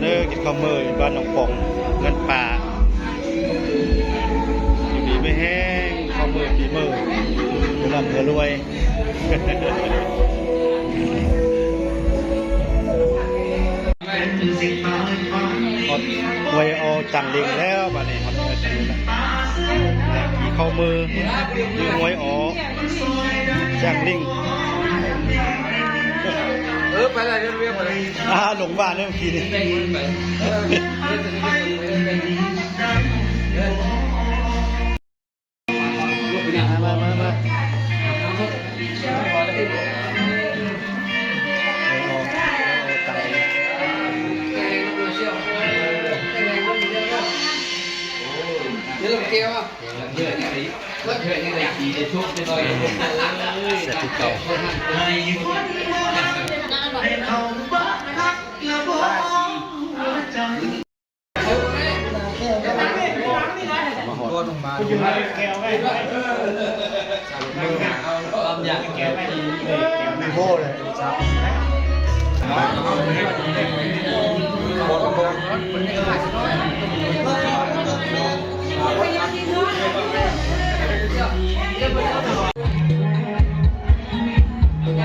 ເດີ ກິນເຂົ້າມື້ຢູ່ບ້ານໜອງປອງ ເຮືອນປ້າ ຢູ່ດີມີແຮງ ເຂົ້າມື້ປີໃໝ່ ເງິນລ່ຳເງິນລວຍ. ຮອດຫ້ວຍອໍຈັງລິງແລ້ວ ບາດນີ້ຮອດຫ້ວຍອໍຈັງລິງແລ້ວ ກິນເຂົ້າມື້ຢູ່ຫ້ວຍອໍຈັງລິງ. ເອີ ໄປແລ້ວ ເລື່ອງວຽກໄປແລ້ວ ອ່າ ຫຼົງບ້ານເລີຍເມື່ອກີ້ນີ້. ມາ ມາ ມາ ມາ ແຊບຄືເກົ່າ. ມາຮອດ ໂອ້ ເລີຍ.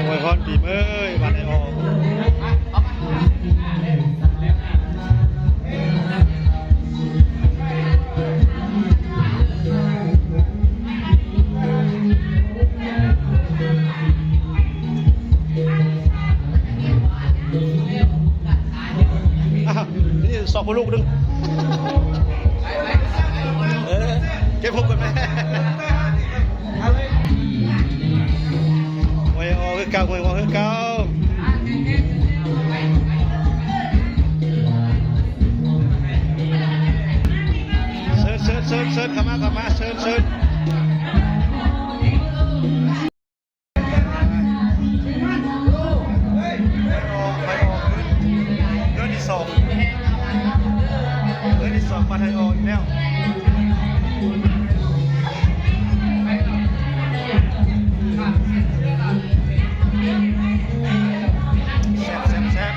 ອວຍພອນປີໃໝ່ບ້ານອ້າຍອໍ. ອ້າວ ນີ້ສອກຜູ້ລູກໜຶ່ງ ເອີ ເກັບຫົບກັນແມ່. ໂອ້ຍ ອໍຄືເກົ່າ ໂອ້ຍ ອໍຄືເກົ່າ. ເຊີນ ເຊີນ ເຊີນ ເຊີນ ເຂົ້າມາ ເຂົ້າມາ ເຊີນ ເຊີນ. ເຮືອນທີສອງ ເຮືອນທີສອງ ບ້ານໄທອອກອີກແລ້ວ. ແຊບ ແຊບ ແຊບ.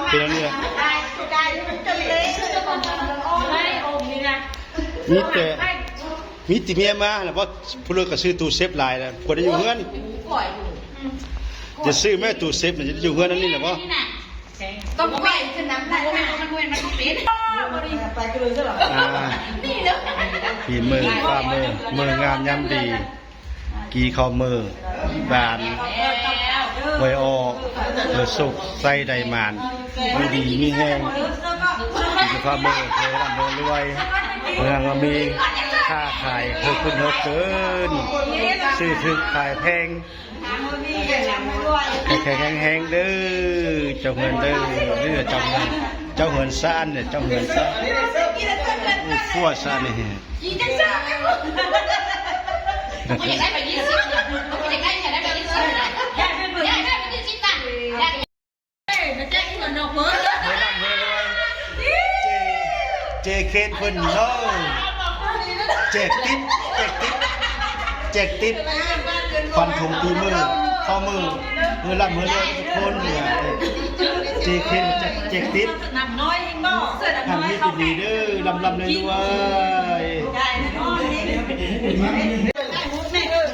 ເປັນອັນນີ້ແຫຼະ ມີແຕ່ ມີແຕ່ເມຍມາແຫຼະ ເພາະຜູ້ເລີກກໍຊື້ຕູ້ເຊັບຫຼາຍແລ້ວ ບໍ່ໄດ້ຢູ່ເຮືອນ. ຈະຊື້ແມ່ຕູ້ເຊັບ ຈະຢູ່ເຮືອນອັນນີ້ແຫຼະບໍ່? ຕ້ອງໄປຂຶ້ນນຳ ມັນບໍ່ແມ່ນ ມັນບໍ່ເປັນ ອ່າ ຝີມື ຝ່າມື ມື້ງາມຍາມດີ ກີ່ເຂົ້າມື້ ບ້ານຫ້ວຍອໍ ເພື່ອໂຊກໄຊໄດ້ໝານ ຢູ່ດີມີແຮງ ກິນເຂົ້າມື້ ເຮີລ່ຳເຮີລວຍ ເມືອງມີ ຄ້າຂາຍເຮີຂຶ້ນເຮີເກີນ ຊື້ຖືກຂາຍແພງ ແຂງແຂງແຮງໆເດີ ເຈົ້າເຮືອນເດີ ເຈົ້າເຮືອນ ເຈົ້າເຮືອນຊານເດີ ເຈົ້າເຮືອນຊານ ໂອ້ ຜົວຊານນີ້ ເຈ ເຈເຄນເພິ່ນເດີ ແຈກຕິບ ແຈກຕິບ ແຈກຕິບ ຟັນທງປີໃໝ່ ເຂົ້າມື້ ເງິນລ່ຳເງິນລວຍທຸກຄົນ ເຈເຄນແຈກ ແຈກຕິບ ນຳນ້ອຍເຫັນບໍ່ ນຳມີແຕ່ດີເດີ ລ່ຳໆລວຍ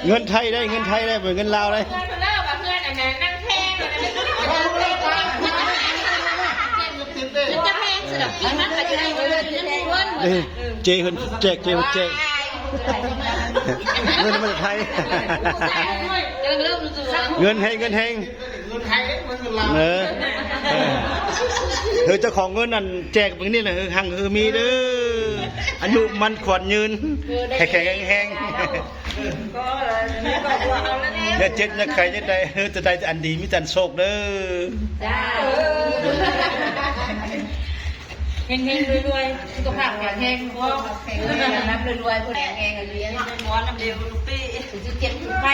ໆ. ເງິນໄທໄດ໋ ເງິນໄທໄດ໋ ບໍ່ແມ່ນເງິນລາວໄດ໋. ເອີ ເຈເພິ່ນແຈກ ເຈເພິ່ນແຈກ ເງິນມາຈາກໄທ ເງິນແຮງ ເງິນແຮງ. ເອີ ເອີ ເອີ ເຈົ້າຂອງເງິນນັ້ນແຈກເບິ່ງນີ້ແຫຼະ ຮັ່ງມີເດີ ອາຍຸໝັ້ນຂວັນຍືນ ແຂງແຂງແຮງແຮງ ຢ່າເຈັບຢ່າໄຂ້ຢ່າໄດ້ ເອີ ຈະໄດ້ແຕ່ອັນດີ ມີແຕ່ອັນໂຊກເດີ ສາທຸ ເຮັງໆລວຍໆ ສຸຂະພາບແຂງແຮງ ສຸຂະພາບແຂງແຮງ ລຳລວຍໆ ແຂງແຮງ ລວຍໆ ນຳເດວລູກປີ້ ເຈັບໄຂ້